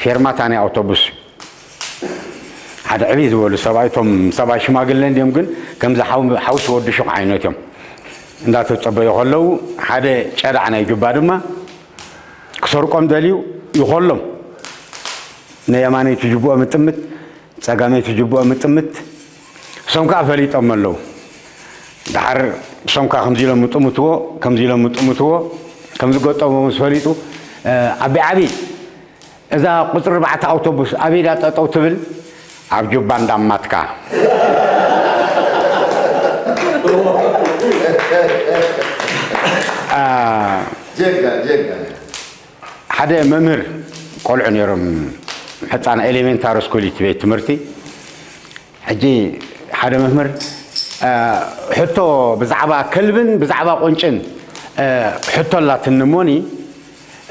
ፌርማታ ናይ ኣውቶቡስ ሓደ ዕብይ ዝበሉ ሰብኣይ፣ እቶም ሰብኣይ ሽማግለ እንዲዮም፣ ግን ከምዚ ሓው-፣ ሓውሲ ወዲ ሹቕ ዓይነት እዮም። እንዳተጸበዩ ከለዉ ሓደ ጨዳዕ ናይ ጁባ ድማ ክሰርቆም ደልዩ ይኸሎም። ነየማነይቲ ጅብኦ ምጥምት፣ ጸጋመይቲ ጅብኦ ምጥምት። እሶም ከኣ ፈሊጦም ኣለዉ። ደሓር እሶም ከኣ ከምዚ ኢሎም ምጥምትዎ፣ ከምዚ ኢሎም ምጥምትዎ፣ ከምዚ ገጠሞ ምስ ፈሊጡ፣ እ፣ ዓቢ ዓቢ፣ እዛ ቁጽሪ ኣርባዕተ ኣውቶቡስ ኣበይ ድያ ጠጠው ትብል? ኣብ ጁባ እንዳማትካ። አ፣ ጀጋ፣ ጀጋ። ሓደ መምህር ቆልዑ ነይሮም፣ ሕጻና ኤሌሜንታሪ ስኩል እቲ ቤት ትምህርቲ። ሕጂ ሓደ መምህር፣ አ፣ ሕቶ ብዛዕባ ከልብን ብዛዕባ ቁንጭን፣ አ፣ ሕቶ ኣላትኒ እሞኒ፣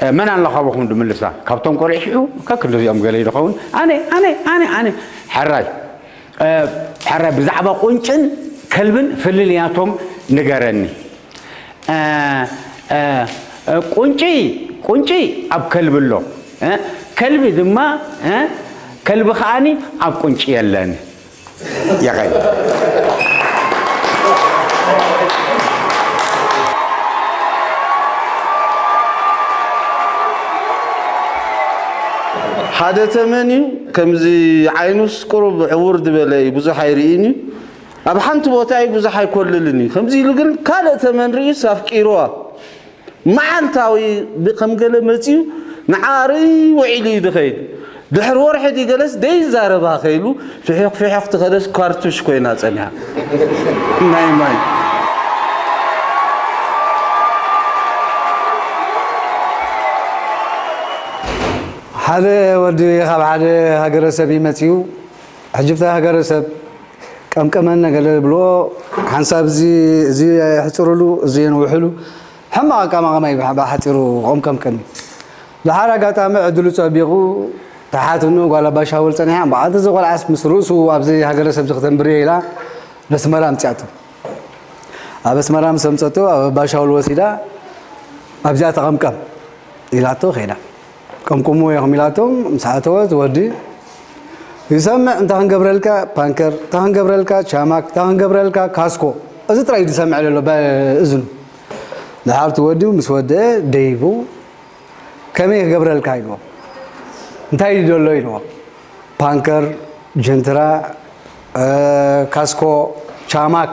አ፣ መን ኣሎ ካብኹም ድምልሳ? ካብቶም ቆልዑ ሽዑ ከክንድዚኦም ገለ ይኸውን። ኣነ፣ ኣነ፣ ኣነ፣ ኣነ። ሕራይ፣ አ፣ ሕራይ ብዛዕባ ቁንጭን ከልብን ፍልልያቶም ንገረኒ። አ፣ አ፣ ቁንጪ፣ ቁንጪ ኣብ ከልቢ ኣሎ። እ፣ ከልቢ ድማ፣ እ፣ ከልቢ ከኣኒ ኣብ ቁንጪ የለን። የቐይ። ሓደ ተመን እዩ፣ ከምዚ ዓይኑስ ቁሩብ ዕውር ዝበለ እዩ፣ ብዙሕ ኣይርእን እዩ። ኣብ ሓንቲ ቦታ እዩ፣ ብዙሕ ኣይኮልልን እዩ። ከምዚ ኢሉ ግን ካልእ ተመን ርእዩስ ኣፍቂርዋ። መዓልታዊ ብ-፣ ከም ገለ መጺኡ ንዓ ርእይ ውዒሉ እዩ ዝኸይድ። ድሕሪ ወርሒ ድዩ ገለስ ደይዛረባ ከይሉ ፍሕኽ ፍሕኽ ትኸደስ ካርቱሽ ኮይና ጸኒሓ። ናይ ማይ። ሓደ ወዲ ካብ ሓደ ሃገረሰብ እዩ መጺኡ። ሕጂ ብታ ሃገረሰብ ቀምቀመን ገለ ዝብልዎ ሓንሳብ እዚ፣ እዚ የሕጽርሉ፣ እዚ የንውሕሉ። ሕማቕ ኣቀማቕማ እዩ ብሓ-፣ ብሓጺሩ ቆምቀምቀም እዩ። ድሓር ኣጋጣሚ ዕድሉ ጸቢቑ ተሓትኑ ጓል ኣባሻውል ጸኒሓ። እምበኣር እዚ ቆልዓስ ምስ ርእሱ ኣብዚ ሃገረሰብ እዚ ክተንብር እየ ኢላ ነስመራ ኣምጺኣቶ። ኣብ ኣስመራ ምስ ኣምጸቶ ኣብ ኣባሻውል ወሲዳ ኣብዚኣ ተቐምቀም ኢላቶ ከይዳ። ቀምቅምዎ ኢኹም ኢላቶም ምስ ኣተወ እቲ ወዲ ይሰምዕ፣ እንታይ ክንገብረልካ ፓንከር፣ እንታይ ክንገብረልካ ቻማክ፣ እንታይ ክንገብረልካ ካስኮ። እዚ ጥራይ እዩ ዝሰምዕ ዘሎ ብእዝኑ። ድሓር እቲ ወዲ ምስ ወደአ ደይቡ፣ ከመይ ክገብረልካ ኢልዎ። እንታይ እዩ ዘሎ ኢልዎ። ፓንከር፣ ጀንትራ፣ እ፣ ካስኮ፣ ቻማክ።